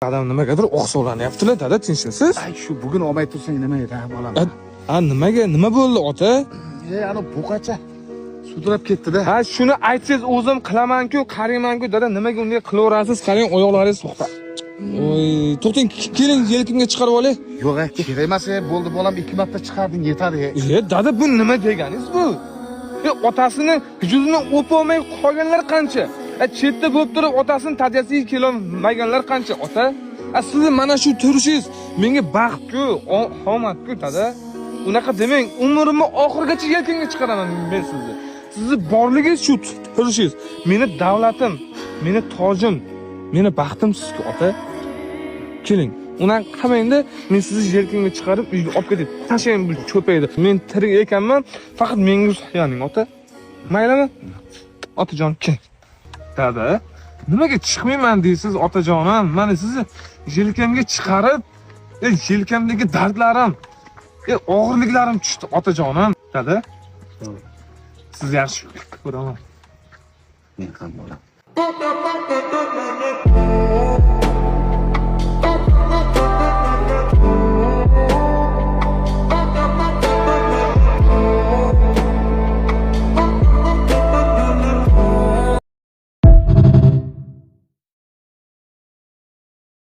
Dadam nimagadir oqsoqlanyaptilar, dada, tinchmisiz? Ay, shu bugun olmay tursang nima edi, ha, bolam? A, nimaga, nima bo'ldi, ota? E, ana buqacha sudrab ketdi-da. Ha, shuni aytsangiz o'zim qilaman-ku, qarayman-ku, dada, nimaga unday qilaverasiz? Qarang, oyoqlaringiz to'xta. Oy, to'xtang, keling, yelkamga chiqarib olay. Yo'q, kerak emas, bo'ldi bolam, 2 marta chiqarding, yetadi. E, dada, bu nima deganingiz bu? E, otasini yuzini o'polmay qolganlar qancha? E, chetda bo'lib turib otasini tarbiyasiga kelolmaganlar qancha, ota? A, sizni mana shu turishingiz menga baxt-ku, omadku, dada. Unaqa demang, umrimni oxirigacha yelkamga chiqaraman men sizni. Sizni borligingiz shu turishingiz. Meni davlatim, meni tojim, meni baxtim sizku, ota. Keling. Unaqa qilmangda, men sizni yelkamga chiqarib uyga olib ketib tashlayman bu cho'payni. Men tirik ekanman, faqat menga suyaning, ota. Maylimi? Otajon, keling. Dada, nimaga chiqmayman deysiz, otajonim? Mana sizni yelkamga chiqarib, yelkamdagi dardlarim, og'irliklarim tushdi, otajonim. Dada, sizni yaxshi ko'raman. Men ham bolam.